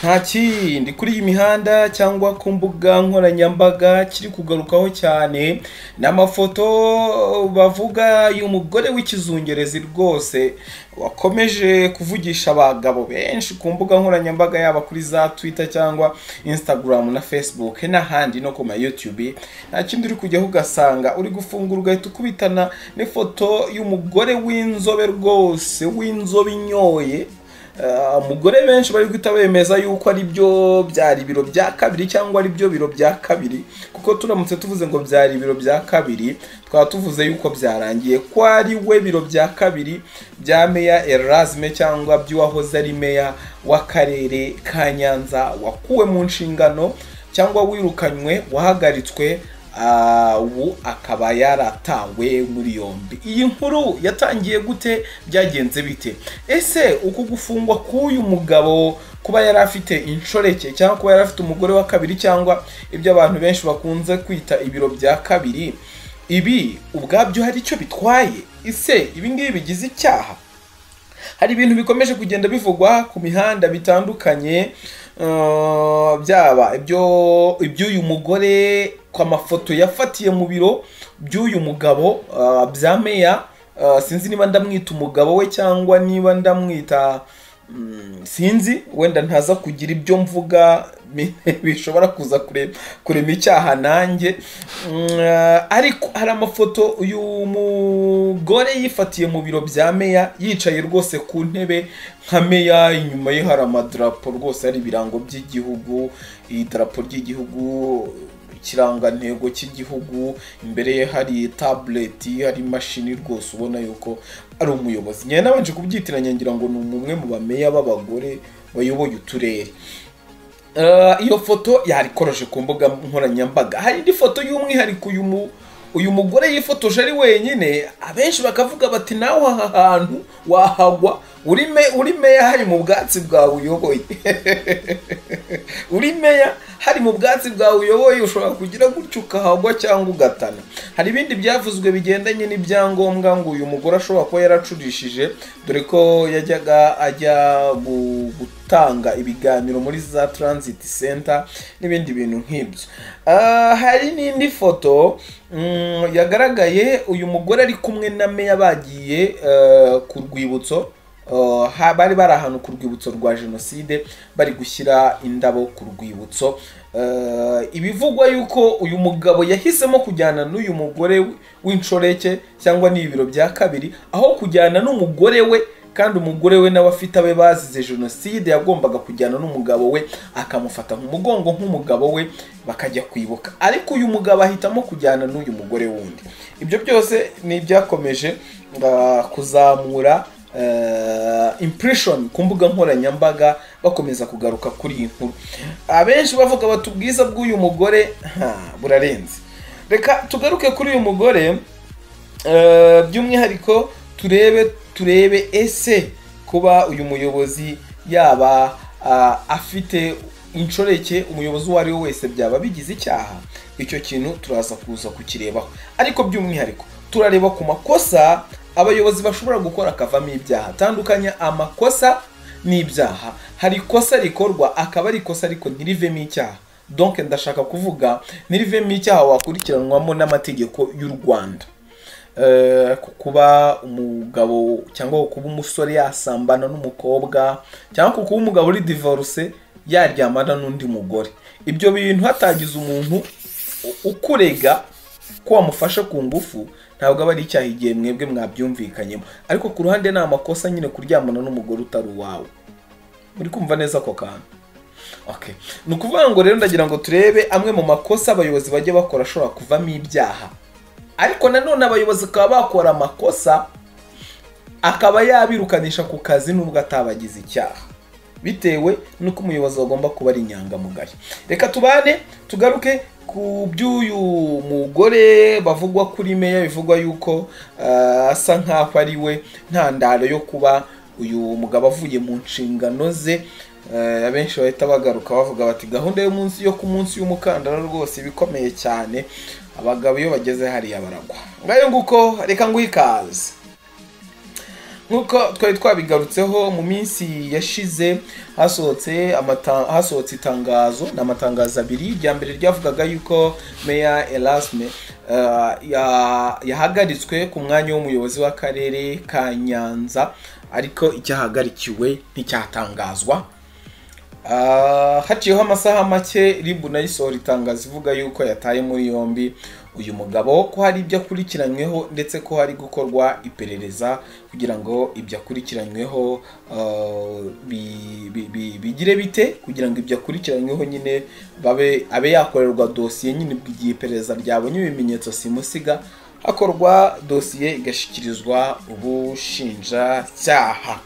Nta kindi kuri iyi mihanda cyangwa ku mbuga nkoranyambaga kiri kugarukaho cyane ni amafoto bavuga y'umugore w'ikizungerezi rwose wakomeje kuvugisha abagabo benshi ku mbuga nkoranyambaga, yaba kuri za Twitter cyangwa Instagram na Facebook n'ahandi no ku ma YouTube. Nta kindi uri kujyaho ugasanga uri gufungura ugahita ukubitana n'ifoto y'umugore w'inzobe rwose, w'inzobe inyoye. Umugore benshi bari guhita bemeza yuko ari byo byari ibiro bya kabiri cyangwa ari byo biro bya kabiri, kuko turamutse tuvuze ngo byari ibiro bya kabiri twaba tuvuze yuko byarangiye ko ari we biro bya kabiri bya Meya Erasme cyangwa by'uwahoze ari meya w'akarere ka Nyanza wakuwe mu nshingano cyangwa wirukanywe, wahagaritswe, ubu akaba yaratawe muri yombi. Iyi nkuru yatangiye gute? Byagenze bite? Ese uku gufungwa k'uyu mugabo, kuba yari afite inshoreke cyangwa kuba yari afite umugore wa kabiri cyangwa ibyo abantu benshi bakunze kwita ibiro bya kabiri, ibi ubwabyo hari icyo bitwaye? Ese ibi ngibi bigize icyaha? Hari ibintu bikomeje kugenda bivugwa ku mihanda bitandukanye, byaba iby'uyu mugore ku mafoto yafatiye mu biro by'uyu mugabo bya meya. Sinzi niba ndamwita umugabo we cyangwa niba ndamwita sinzi, wenda ntaza kugira ibyo mvuga bishobora kuza kurema icyaha nanjye. Ariko hari amafoto uyu mugore yifatiye mu biro bya meya, yicaye rwose ku ntebe nka meya, inyuma ye hari amadarapo rwose, hari ibirango by'igihugu, idarapo ry'igihugu, ikirangantego cy'igihugu, imbere ye hari tabureti, hari imashini rwose, ubona yuko ari umuyobozi. Njye nabanje kubyitiranya ngira ngo ni umwe mu bameya b'abagore bayoboye uturere. Iyo foto yarikoroje ku mbuga nkoranyambaga. Hari indi foto y'umwihariko uyu mugore yifotoje ari wenyine, abenshi bakavuga bati nawe aha hantu wahagwa, uri meya hari mu bwatsi bwawe uyoboye. Uri meya hari mu bwatsi bwawe uyoboye, ushobora kugira gutyo ukahagwa cyangwa ugatana. Hari ibindi byavuzwe bigendanye n'ibyangombwa ngo uyu mugore ashobora kuba yaracurishije, dore ko yajyaga ajya gutanga ibiganiro muri za transit center n'ibindi bintu nk'ibyo. Hari n'indi foto yagaragaye uyu mugore ari kumwe na meya bagiye ku rwibutso. Bari bari ahantu ku rwibutso rwa jenoside bari gushyira indabo ku rwibutso. Ibivugwa yuko uyu mugabo yahisemo kujyana n'uyu mugore w'inshoreke cyangwa n'ibiro bya kabiri aho kujyana n'umugore we, kandi umugore we nawe afite abe bazize jenoside, yagombaga kujyana n'umugabo we akamufata mu mugongo nk'umugabo we bakajya kwibuka, ariko uyu mugabo ahitamo kujyana n'uyu mugore wundi. Ibyo byose ni ibyakomeje kuzamura impression ku mbuga nkoranyambaga, bakomeza kugaruka kuri iyi nkuru. Abenshi bavuga bati ubwiza bw'uyu mugore burarenze. Reka tugaruke kuri uyu mugore, by'umwihariko turebe ese kuba uyu muyobozi yaba afite inshoreke, umuyobozi uwo ari we wese, byaba bigize icyaha? Icyo kintu turaza kuza kukirebaho, ariko by'umwihariko turareba ku makosa abayobozi bashobora gukora akavamo ibyaha. Tandukanya amakosa n'ibyaha. Hari ikosa rikorwa akaba ari ikosa ariko ntirivemo icyaha. Donc ndashaka kuvuga ntirivemo icyaha wakurikiranwamo n'amategeko y'u Rwanda. Kuba umugabo cyangwa kuba umusore yasambana n'umukobwa, cyangwa kuba umugabo uri divorce yaryamana n'undi mugore, ibyo bintu hatagize umuntu ukurega ko wamufashe ku ngufu, ntabwo aba ari icyaha igihe mwebwe mwabyumvikanyemo. Ariko ku ruhande ni amakosa nyine kuryamana n'umugore utari uwawe. Muri kumva neza ako kantu? Okay. Ni ukuvuga ngo rero ndagira ngo turebe amwe mu makosa abayobozi bajya bakora ashobora kuvamo ibyaha, ariko nanone abayobozi bakaba bakora amakosa akaba yabirukanisha ku kazi nubwo atabagize icyaha, bitewe n'uko umuyobozi agomba kuba ari inyangamugayo. Reka tubane tugaruke ku by'uyu mugore bavugwa kuri meya, bivugwa yuko asa nkaho ari we ntandaro yo kuba uyu mugabo avuye mu nshingano ze. Abenshi bahita bagaruka bavuga bati gahunda y'umunsi yo ku munsi y'umukandara rwose ibikomeye cyane, abagabo iyo bageze hariya baragwa. Ngayo nguko, reka nguhe ikaze. Nk'uko twari twabigarutseho mu minsi yashize, hasohotse itangazo, ni amatangazo abiri. Irya mbere ryavugaga yuko Meya Erasme yahagaritswe ku mwanya w'umuyobozi w'akarere ka Nyanza, ariko icyahagarikiwe nticyatangazwa. Haciyeho amasaha make RIB nayo isohora itangazo ivuga yuko yataye muri yombi uyu mugabo, ko hari ibyo akurikiranyweho ndetse ko hari gukorwa iperereza kugira ngo ibyo akurikiranyweho bigire bite, kugira ngo ibyo akurikiranyweho nyine babe abe yakorerwa dosiye nyine. Igihe iperereza ryabonye ibimenyetso simusiga, hakorwa dosiye igashyikirizwa ubushinjacyaha.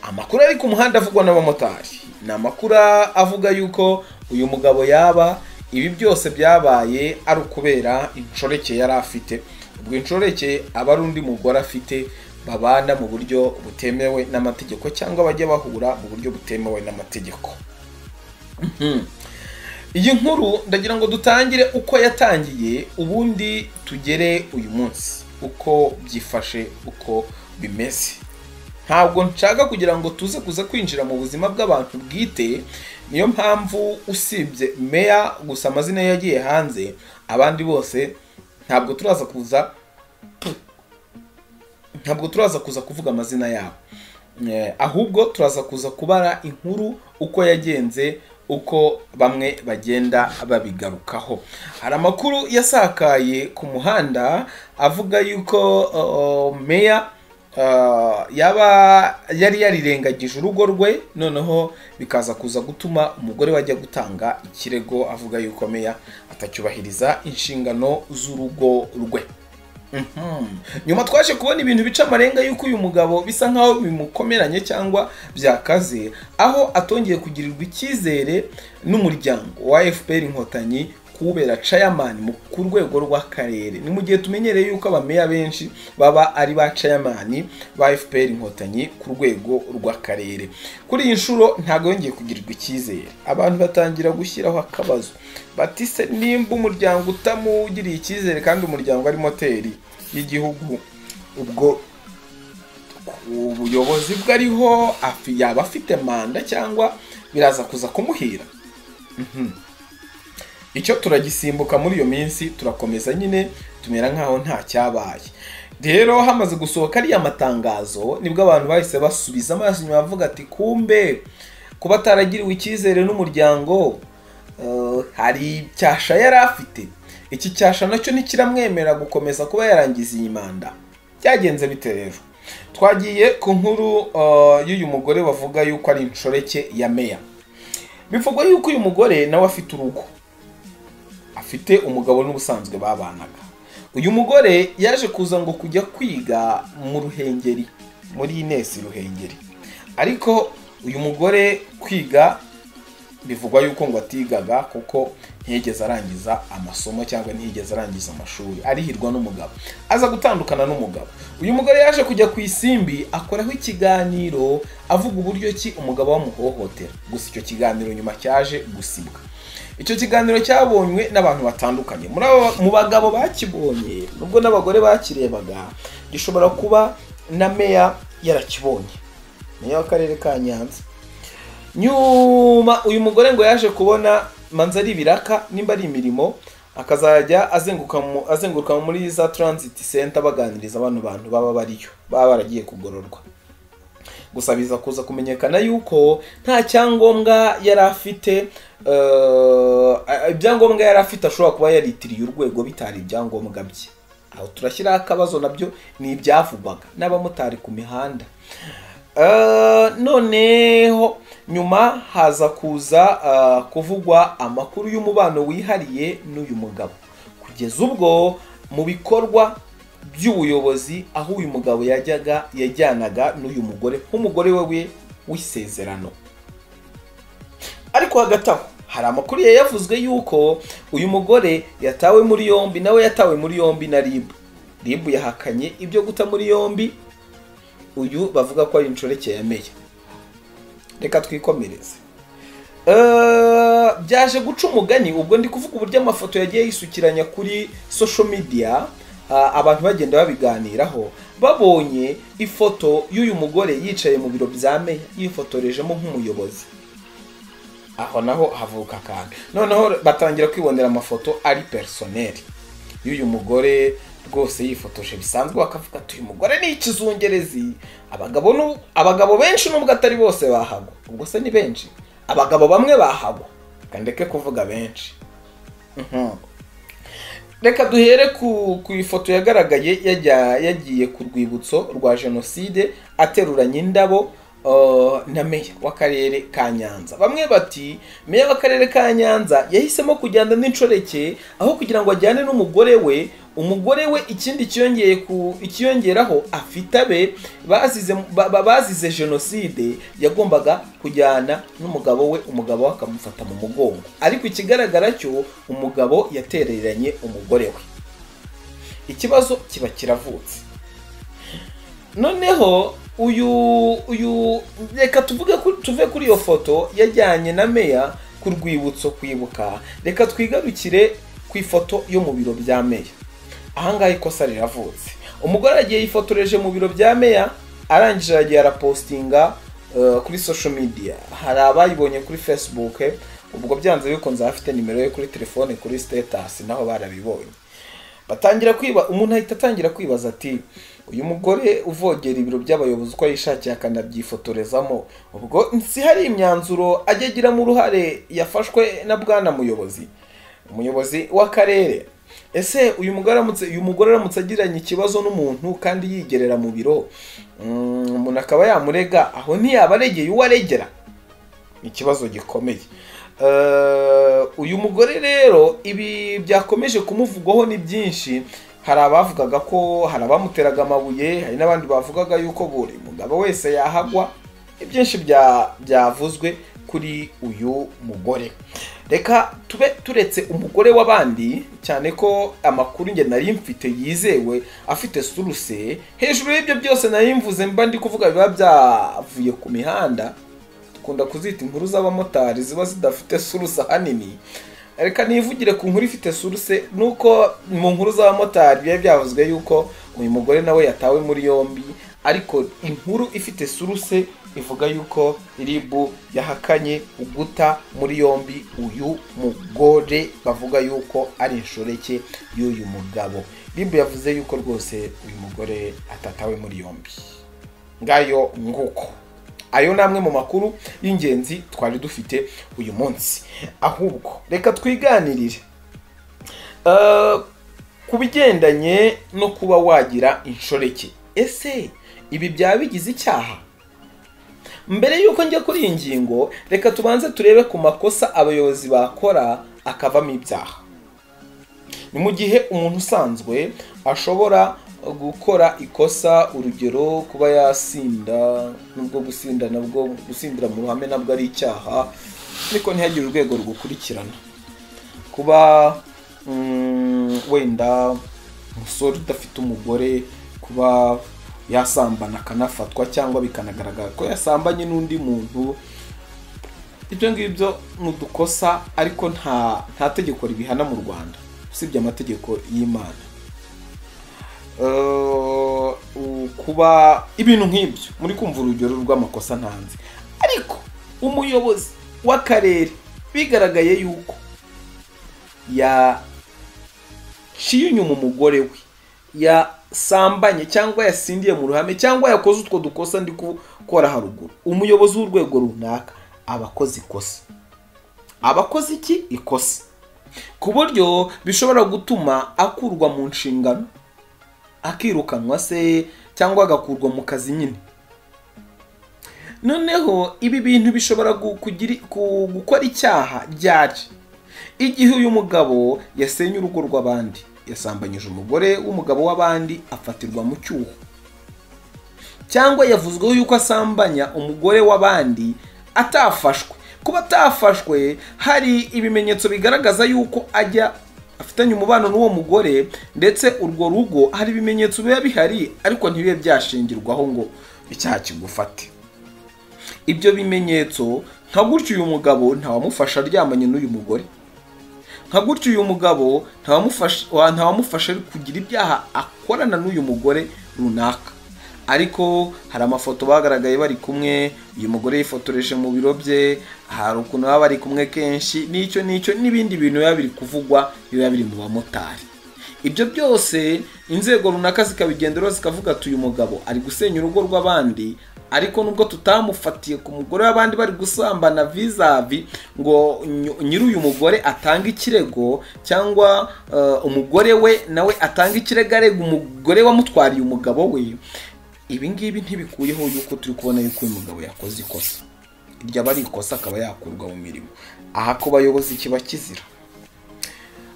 Amakuru ari ku muhanda avugwa n'abamotari ni amakuru avuga yuko uyu mugabo yaba ibi byose byabaye ari ukubera inshoreke yari afite. Ubwo inshoreke aba ari undi mugore afite babana mu buryo butemewe n'amategeko, cyangwa bajya bahura mu buryo butemewe n'amategeko. Iyi nkuru ndagira ngo dutangire uko yatangiye, ubundi tugere uyu munsi uko byifashe, uko bimeze. Ntabwo nshaka kugira ngo tuze kuza kwinjira mu buzima bw'abantu bwite, niyo mpamvu usibye meya gusa amazina ye yagiye hanze, abandi bose ntabwo turaza kuza kuvuga amazina yabo, ahubwo turaza kuza kubara inkuru uko yagenze, uko bamwe bagenda babigarukaho. Hari amakuru yasakaye ku muhanda avuga yuko meya yaba yari yarirengagije urugo rwe, noneho bikaza kuza gutuma umugore wajya gutanga ikirego avuga yuko meya atacyubahiriza inshingano z'urugo rwe. Nyuma twaje kubona ibintu bica amarenga yuko uyu mugabo bisa nkaho bimukomeranye cyangwa byakaze, aho atongeye kugirirwa icyizere n'umuryango wa FPR Inkotanyi kubera chairman ku rwego rw'akarere. Ni mu gihe tumenyereye yuko abameya benshi baba ari ba chairman ba FPR Inkotanyi ku rwego rw'akarere. Kuri iyi nshuro ntago yongeye kugirirwa icyizere, abantu batangira gushyiraho akabazo bati se nimba umuryango utamugiriye icyizere kandi umuryango ari moteri y'igihugu, ubwo ubuyobozi bwariho yaba afite manda cyangwa biraza kuza kumuhira? Icyo turagisimbuka muri iyo minsi, turakomeza nyine tumera nkaho nta cyabaye. Rero hamaze gusohoka ariya matangazo, nibwo abantu bahise basubiza amaso inyuma bavuga ati kumbe kuba ataragiriwe icyizere n'umuryango, hari icyasha yari afite, iki cyasha nacyo ntikiramwemera gukomeza kuba yarangiza iyi manda. Byagenze bite rero? Twagiye ku nkuru y'uyu mugore bavuga yuko ari inshoreke ya meya. Bivugwa yuko uyu mugore nawe afite urugo, afite umugabo n'ubusanzwe babanaga. Uyu mugore yaje kuza ngo kujya kwiga mu Ruhengeri, muri Ines Ruhengeri. Ariko uyu mugore kwiga bivugwa yuko ngo atigaga kuko ntiyigeze arangiza amasomo cyangwa ntiyigeze arangiza amashuri, arihirwa n'umugabo, aza gutandukana n'umugabo. Uyu mugore yaje kujya ku Isimbi akoraho ikiganiro avuga uburyo ki umugabo wamuhohotera, gusa icyo kiganiro nyuma cyaje gusibwa. Icyo kiganiro cyabonywe n'abantu batandukanye. Mu bagabo bakibonye, nubwo n'abagore bakirebaga, gishobora kuba na meya yarakibonye, meya w'akarere ka Nyanza. Nyuma uyu mugore ngo yaje kubona manza ari ibiraka nimba ari imirimo, akazajya azenguruka muri za transit center baganiriza abantu bantu baba bariyo baba baragiye kugororwa. Gusa biza kuza kumenyekana yuko nta cyangombwa yari afite, ibyangombwa yari afite ashobora kuba yaritiriye urwego bitari ibyangombwa bye. Aho turashyiraho akabazo, nabyo ni ibyavugwaga n'abamotari ku mihanda. Noneho nyuma haza kuza kuvugwa amakuru y'umubano wihariye n'uyu mugabo, kugeza ubwo mu bikorwa by'ubuyobozi aho uyu mugabo yajyaga yajyanaga n'uyu mugore nk'umugore we w'isezerano. Ariko hagati aho hari amakuru yavuzwe yuko uyu mugore yatawe muri yombi, nawe yatawe muri yombi na RIB. RIB yahakanye ibyo guta muri yombi uyu bavuga ko ari inshoreke ya meya. Reka twikomereze. Byaje guca umugani, ubwo ndi kuvuga uburyo amafoto yagiye yisukiranya kuri social media, abantu bagenda babiganiraho. Babonye ifoto y'uyu mugore yicaye mu biro bya meya, yifotorejemo nk'umuyobozi. Aho naho havuka akantu. Noneho batangira kwibonera amafoto ari personnel y'uyu mugore rwose yifotoje bisanzwe, bakavuga ati uyu mugore ni ikizungerezi. Abagabo benshi nubwo atari bose bahagwa, ubwo se ni benshi, abagabo bamwe bahagwa, kandeke kuvuga benshi. Reka duhere ku ifoto yagaragaye yagiye ku rwibutso rwa jenoside ateruranye indabo na meya w'akarere ka Nyanza. Bamwe bati meya w'akarere ka Nyanza yahisemo kujyana n'inshoreke aho kugira ngo ajyane n'umugore we. Umugore we ikindi ikiyongeraho afite abe bazize jenoside, yagombaga kujyana n'umugabo we, umugabo we akamufata mu mugongo. Ariko ikigaragara cyo umugabo yatereranye umugore we, ikibazo kiba kiravutse. Noneho uyu reka tuve kuri iyo foto yajyanye na meya ku rwibutso kwibuka, reka twigarukire ku ifoto yo mu biro bya meya. Ahangaha ikosa riravutse. Umugore agiye yifotoreje mu biro bya meya, arangije agiye arapostinga kuri social media. Hari abayibonye kuri Facebook, ubwo byanze bikunze afite nimero ye kuri telefone, kuri status naho barabibonye. Batangira kwiba, umuntu ahita atangira kwibaza ati uyu mugore uvogera ibiro by'abayobozi uko yishakiye akanabyifotorezamo, ubwo si hari imyanzuro ajya agiramo uruhare yafashwe na bwana muyobozi, umuyobozi w'akarere? Ese uyu mugore aramutse agiranye ikibazo n'umuntu kandi yigerera mu biro, umuntu akaba yamurega, aho ntiyaba aregeye uwo aregera? Ikibazo gikomeye. Uyu mugore rero ibi byakomeje kumuvugwaho ni byinshi. Hari abavugaga ko hari abamuteraga amabuye, hari n'abandi bavugaga yuko buri mugabo wese yahagwa. Ibyinshi byavuzwe kuri uyu mugore. Reka tube turetse umugore w'abandi, cyane ko amakuru nge nari mfite yizewe afite source. Hejuru y'ibyo byose nari mvuze mba ndi kuvuga biba byavuye ku mihanda, dukunda kuzita inkuru z'abamotari ziba zidafite source ahanini. Reka nivugire ku nkuru ifite source, nuko mu nkuru z'abamotari biba byavuzwe yuko uyu mugore nawe yatawe muri yombi, ariko inkuru ifite source ivuga yuko RIB yahakanye uguta muri yombi uyu mugore bavuga yuko ari inshoreke y'uyu mugabo. RIB yavuze yuko rwose uyu mugore atatawe muri yombi. Ngayo nguko. Ayo namwe mu makuru y'ingenzi twari dufite uyu munsi. Ahubwo reka twiganirire ku bigendanye no kuba wagira inshoreke. Ese ibi byaba bigize icyaha? Mbere yuko njya kuri iyi ngingo, reka tubanze turebe ku makosa abayobozi bakora akavamo ibyaha. Ni mu gihe umuntu usanzwe ashobora gukora ikosa, urugero kuba yasinda, nubwo gusinda nabwo gusindira mu ruhame nabwo ari icyaha, ariko ntihagire urwego rugukurikirana. Kuba wenda umusore udafite umugore kuba yasambana akanafatwa cyangwa bikanagaragara ko yasambanye n'undi muntu, ibyo ngibyo ni udukosa, ariko nta tegeko ribihana mu Rwanda usibye amategeko y'Imana. Kuba ibintu nk'ibyo muri kumva urugero rw'amakosa ntanze. Ariko umuyobozi w'akarere bigaragaye yuko yaciye inyuma umugore we, yasambanye cyangwa yasindiye mu ruhame cyangwa yakoze utwo dukosa ndi gukora haruguru, umuyobozi w'urwego runaka abakoze ikosa. Abakoze iki? Ikosa, ku buryo bishobora gutuma akurwa mu nshingano, akirukanwa se cyangwa agakurwa mu kazi nyine. Noneho ibi bintu bishobora gukora icyaha ryari? Igihe uyu mugabo yasenye urugo rw'abandi, yasambanyije umugore w'umugabo w'abandi afatirwa mu cyuho, cyangwa yavuzweho yuko asambanya umugore w'abandi atafashwe. Kuba atafashwe hari ibimenyetso bigaragaza yuko ajya afitanye umubano n'uwo mugore, ndetse urwo rugo hari ibimenyetso biba bihari ariko ntibibe byashingirwaho ngo icyaha kigufate. Ibyo bimenyetso nka gutyo uyu mugabo ntawamufasha aryamanye n'uyu mugore, nka gutyo uyu mugabo ntawamufasha kugira ibyaha akorana n'uyu mugore runaka. Ariko hari amafoto bagaragaye bari kumwe, uyu mugore yifotoreje mu biro bye, hari ukuntu baba bari kumwe kenshi, n'icyo n'icyo n'ibindi bintu biba biri kuvugwa biba biri mu bamotari. Ibyo byose inzego runaka zikabigenderaho zikavuga ati uyu mugabo ari gusenya urugo rw'abandi, ariko nubwo tutamufatiye ku mugore w'abandi bari gusambana vis-a-vis ngo nyiri uyu mugore atange ikirego, cyangwa umugore we nawe atange ikirego arega umugore wamutwariye umugabo we. Ibi ngibi ntibikuyeho yuko turi kubona yuko uyu mugabo yakoze ikosa, iryo aba ari ikosa akaba yakurwa mu mirimo. Aha ku bayobozi kiba kizira.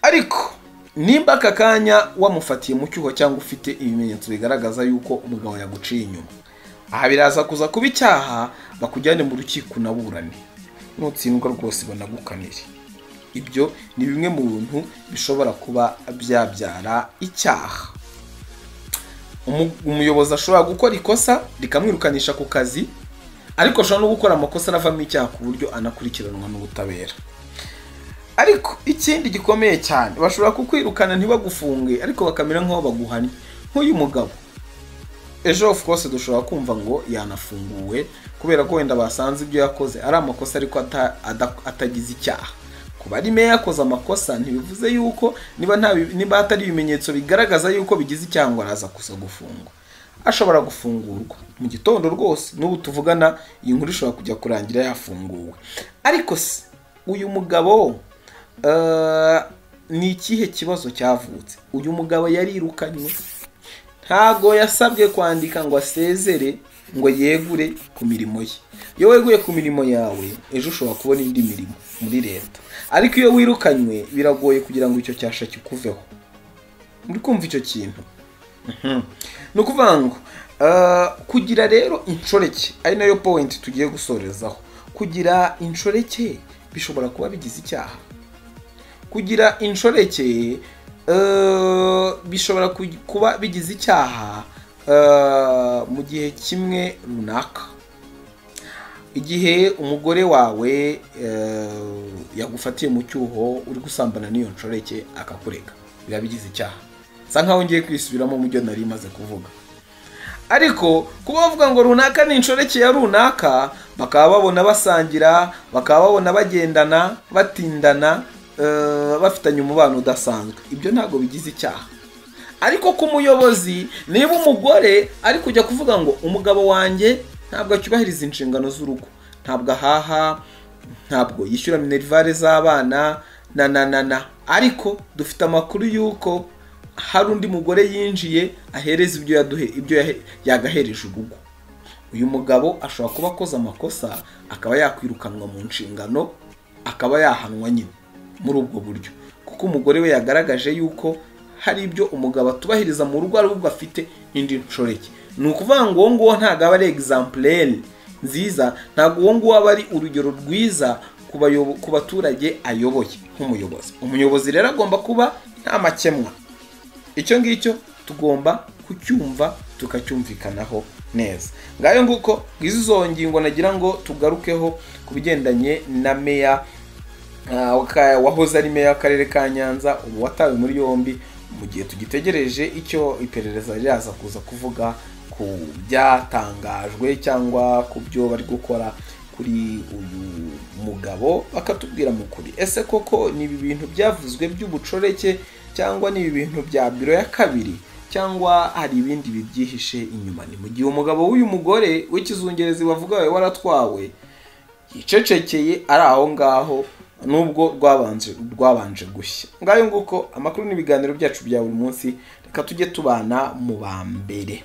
Ariko nimba aka kanya wamufatiye mu cyuho cyangwa ufite ibimenyetso bigaragaza yuko umugabo yaguciye inyuma, aha biraza kuza kuba icyaha, bakujyane mu rukiko unaburane, nutsindwa rwose banagukanire. Ibyo ni bimwe mu bintu bishobora kuba byabyara icyaha. Umuyobozi ashobora gukora ikosa rikamwirukanisha ku kazi, ariko ashobora no gukora amakosa anavamo icyaha ku buryo anakurikiranwa n'ubutabera. Ariko ikindi gikomeye cyane, bashobora kukwirukana ntibagufunge, ariko bakamera nk'aho baguhannye. Nk'uyu mugabo ejo of course dushobora kumva ngo yanafunguwe kubera ko wenda basanze ibyo yakoze ari amakosa, ariko atagize icyaha. Kuba ari meya yakoze amakosa ntibivuze yuko niba hatari ibimenyetso bigaragaza yuko bigize icyaha ngo araza kuza gufungwa. Ashobora gufungurwa mu gitondo rwose, n'ubu tuvugana iyi nkuru ishobora kujya kurangira yafunguwe. Ariko se uyu mugabo ni ikihe kibazo cyavutse? Uyu mugabo yarirukanywe, ntago yasabwe kwandika ngo asezere ngo yegure ku mirimo ye. Iyo weguye ku mirimo yawe ejo ushobora kubona indi mirimo muri leta, ariko iyo wirukanywe biragoye kugira ngo icyo cyasha kikuveho. Muri kumva icyo kintu? Ni ukuvuga ngo kugira rero inshoreke, ari nayo point tugiye gusorezaho. Kugira inshoreke bishobora kuba bigize icyaha. Kugira inshoreke bishobora kuba bigize icyaha mu gihe kimwe runaka. Igihe umugore wawe yagufatiye mu cyuho uri gusambana n'iyo nshoreke akakureka, biba bigize icyaha. Nsa nkaho ngiye kwisubiramo mu byo nari maze kuvuga. Ariko kuba bavuga ngo runaka ni inshoreke ya runaka, bakaba babona basangira, bakaba babona bagendana, batindana, bafitanye umubano udasanzwe, ibyo ntabwo bigize icyaha. Ariko ku muyobozi, niba umugore ari kujya kuvuga ngo umugabo wanjye ntabwo acyubahiriza inshingano z'urugo, ntabwo ahaha, ntabwo yishyura minerivare z'abana na na na na, ariko dufite amakuru yuko hari undi mugore yinjiye ahereza ibyo yagahereje urugo, uyu mugabo ashobora kuba akoze amakosa akaba yakwirukanwa mu nshingano, akaba yahanwa nyine muri ubwo buryo, kuko umugore we yagaragaje yuko hari ibyo umugabo atubahiriza mu rugo ahubwo afite indi nshoreke. Ni ukuvuga ngo uwo nguwo ntabwo aba ari exemplaire nziza, ntabwo uwo nguwo aba ari urugero rwiza ku baturage ayoboye nk'umuyobozi. Umuyobozi rero agomba kuba nta makemwa. Icyo ngicyo tugomba kucyumva tukacyumvikanaho neza. Ngayo nguko ngizo ngingo nagira ngo tugarukeho ku bigendanye na meya wahoze ari meya w'akarere ka Nyanza, ubu watawe muri yombi, mu gihe tugitegereje icyo iperereza riraza kuza kuvuga ku byatangajwe cyangwa ku byo bari gukora kuri uyu mugabo, bakatubwira mu kuri ese koko ni ibi bintu byavuzwe by'ubucoreke, cyangwa ni ibi bintu bya biro ya kabiri, cyangwa hari ibindi bibyihishe inyuma. Ni mu gihe umugabo w'uyu mugore w'ikizungerezi bavuga we waratwawe yicecekeye ari aho ngaho, nubwo rwabanje gushya. Ngayo nguko amakuru n'ibiganiro byacu bya buri munsi, reka tujye tubana mu ba mbere.